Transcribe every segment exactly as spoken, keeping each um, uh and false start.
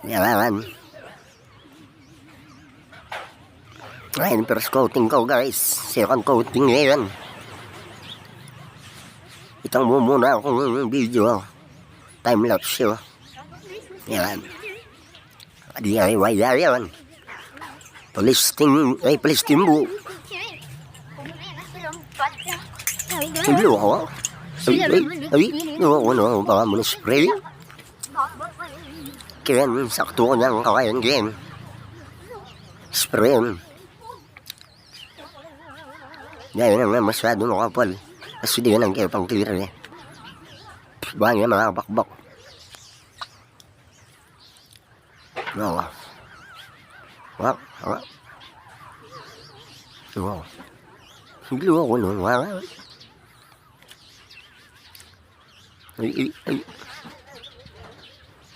Yan. Ayan, first coating ko, guys. Second coating na yan. Itang mumuna akong video, oh. Time lapse, oh. Yan. D I Y yan. Palisting, ay, palisting bu. Ay, loko. Ay, ay, ay, loko, no? Baka mo na spray. Kaya, sakto ko nang kakayan, kaya. Spray. Dahil na nga, masyado makapal. Kasi di ka nang kaya pang tira, eh. Baka nga, makabakbak. Wala. Wala. Wala. Wala. Hindi ako nun. Wala. Ay, ay, ay.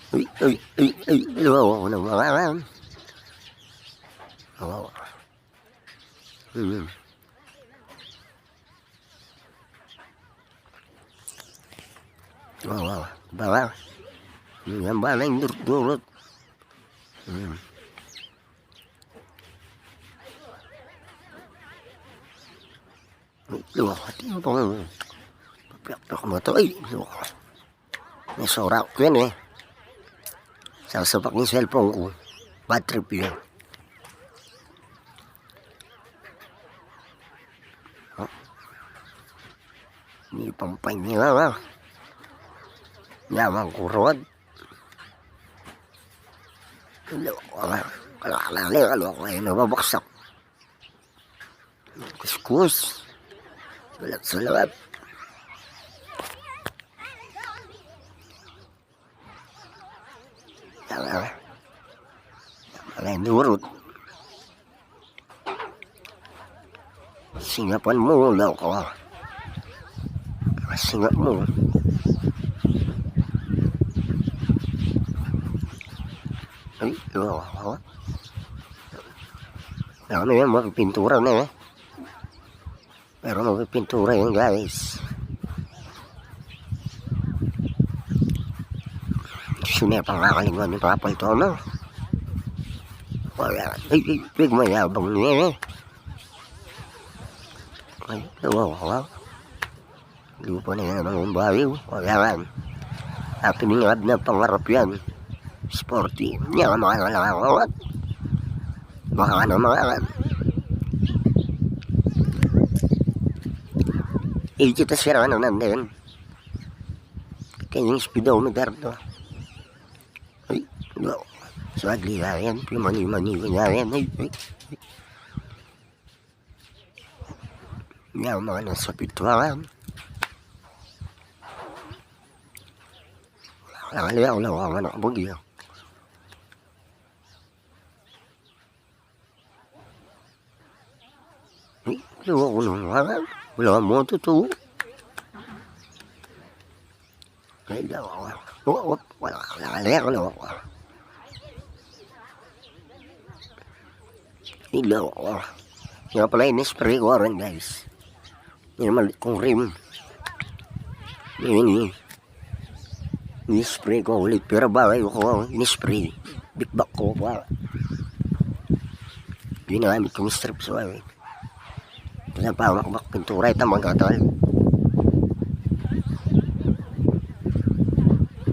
Ay, ay, ay, ay. Wala ako nun. Wala. Wala. Hmm. Wala, wala. Bala. Yan ba na yung durut-durut? Hmm. Luwa, tingnan ko. Papiak-piak mo to. Ay, luwa. May sora ko yan eh. Sasapak yung cellphone ko. Bad trip yun. Oh. Ini pampay nila, ha? Yaman ko rod. Kala, kala, kala, kala, kala, kala, babaksak. Kuskus. Sulat-sulat. Ala, ala, nurut. Singapan mu, loko. Singap mu. Ay, loko. Ano yan, mapipintura na eh. Pero mapipintura yun, guys. Sine pa nga kalingwan yung papalto, no? Wala. Ay, ay, ay, mayabang niya, eh. Ay, wala, wala. Lupa na yan, ang bayo. Wala yan. Akin yung lab na pangarap yan. Sporty. Yan ang mga nalakawat. Baka naman. Iti ta sira na nandun. Kaya yung speedometer to. Ay, no. Sagli na yan. Pimani-mani ko na yan. Ay, ay, ay. Yan, mga nasa pituaran. Wala, wala, wala, wala, wala, wala, wala. Ay, ewan ko naman. Wala mo tutu. Ay, ewan ko. Wa-, wa-, wala, wala, wala, wala. Ay, ewan ko. Nga pala, ini-spray ko rin, guys. Ini naman kung rim. Ini, ini. Ini-spray ko ulit. Pero ba, ay ko, ini-spray. Bikbak ko pa. Ginamit kong strip sa, eh. Ito na pa, makbak pintura, ito magkatagal.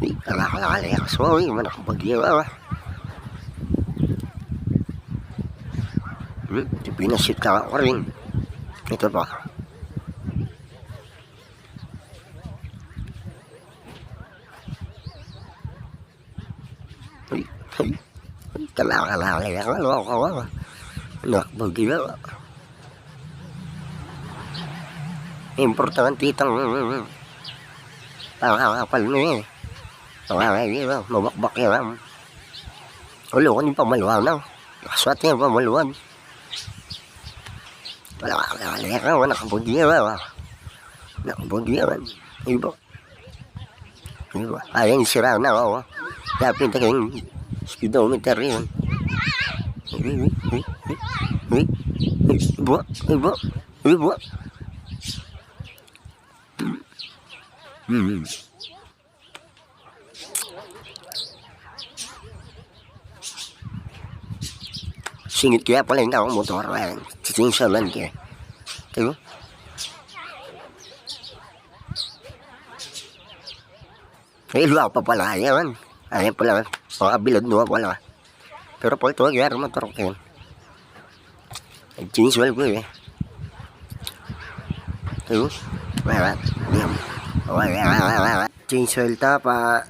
Di, ala, ala, ala, ala, sorry, manak bagyo, ah. Hmm, di pinasit ka ko rin. Ito pa. Ay, ay, ay, kala, kala, kala, kala, kala, kala. Anak, bagyo. Importante itang, mm, mm, mm. Pangakapal mo eh. Pangakapal mo, mabakbak yan, ah. Ulo ko ni pamaluan na. Kaswat yan, pamaluan. Wala, wala, wala, wala, nakabugyan, wala. Nakabugyan. Iba. Iba. Ayan, sira na, oh. Dapit na kayong speedometer yun. Uy, uy, uy, uy, uy. Uy, buwa, uy, buwa, uy, buwa. Hmm. Ingit kaya pala yung motor, eh. Sisingsal lang kaya. Tayo. Eh, luwa pa pala, yan. Ayan pala, makabilad, luwa pala. Pero pala ito, kaya motor ko yan. Ay, chainsaw ko eh. Tayo. Wala, wala. Chainsaw ta pa.